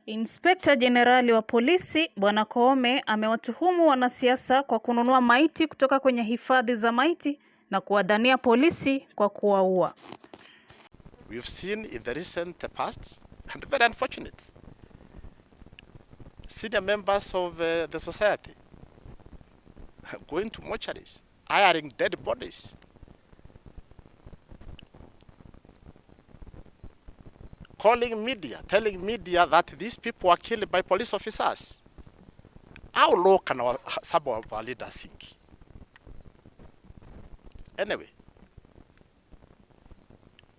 Inspekta Jenerali wa polisi Bwana Koome amewatuhumu wanasiasa kwa kununua maiti kutoka kwenye hifadhi za maiti na kuwadhania polisi kwa kuwaua. We've seen in the recent past, and very unfortunate, senior members of the society going to mortuaries, hiring dead bodies, calling media, telling media that these people were killed by police officers. How low can some of our leaders sink? Anyway,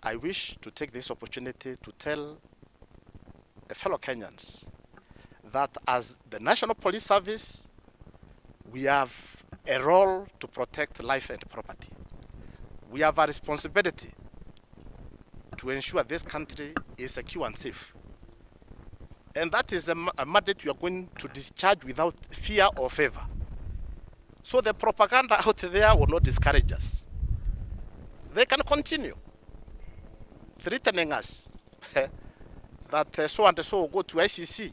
I wish to take this opportunity to tell fellow Kenyans that as the National Police Service, we have a role to protect life and property. We have a responsibility to ensure this country is secure and safe. And that is a mandate we are going to discharge without fear or favor. So the propaganda out there will not discourage us. They can continue threatening us that so and so will go to ICC,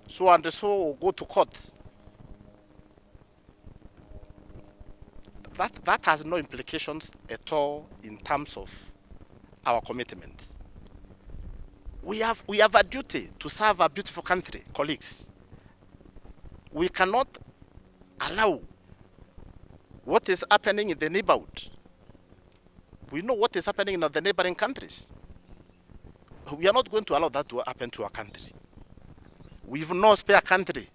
so and so will go to court. That has no implications at all in terms of our commitment. We have a duty to serve our beautiful country, colleagues. We cannot allow what is happening in the neighborhood. We know what is happening in the neighboring countries. We are not going to allow that to happen to our country. We have no spare country.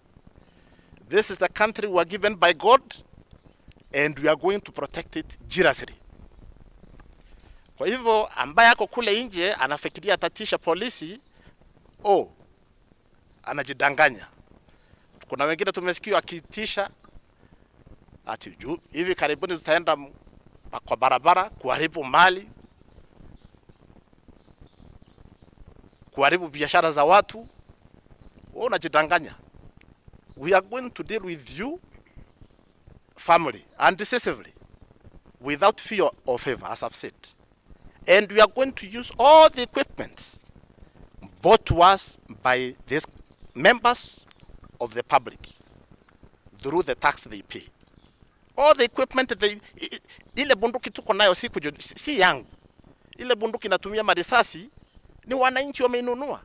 This is the country we are given by God, and we are going to protect it jealously. Kwa hivyo ambaye ako kule nje anafikiria atatisha polisi, oh, anajidanganya. Kuna wengine tumesikia akitisha ati juu hivi karibuni tutaenda kwa barabara kuharibu mali, kuharibu biashara za watu. Wewe unajidanganya. We are going to deal with you firmly and decisively without fear or favor, as I've said. And we are going to use all the equipment bought to us by these members of the public through the tax they pay. All the equipment they, ile bunduki tuko nayo si yangu. Ile bunduki natumia marisasi ni wananchi wameinunua.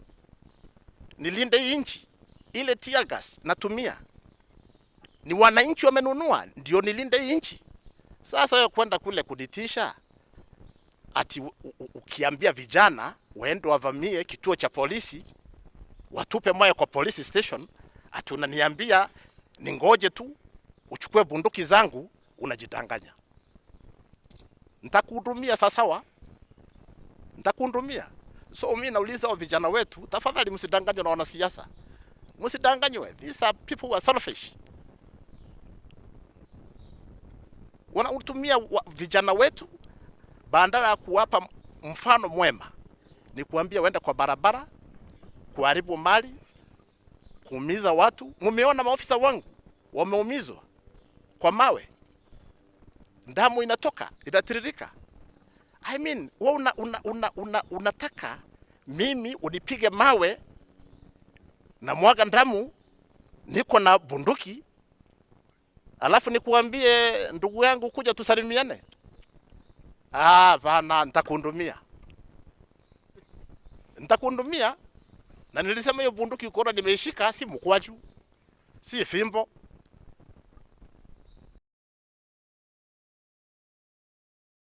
Nilinde hii nchi. Ile tear gas natumia ni wananchi wamenunua, ndio nilinde hii nchi. Sasa wewe kwenda kule kuditisha ati ukiambia vijana waende wavamie kituo cha polisi, watupe mawe kwa police station, ati unaniambia ningoje tu uchukue bunduki zangu, unajidanganya. Nitakuhudumia sawa, nitakuhudumia. So mimi nauliza vijana wetu, tafadhali msidanganywe na wanasiasa, msidanganywe. These are people who are selfish. Wanatumia vijana wetu badala ya kuwapa mfano mwema, ni kuambia waende kwa barabara kuharibu mali, kuumiza watu. Mumeona maofisa wangu wameumizwa kwa mawe, damu inatoka inatiririka. I mean, wewe unataka mimi unipige mawe na mwaga damu, niko na bunduki, alafu nikuambie ndugu yangu kuja tusalimiane? Ah, bana, nitakuhudumia. Nitakuhudumia. Na nilisema hiyo bunduki ukiona nimeishika si mkwaju, si fimbo.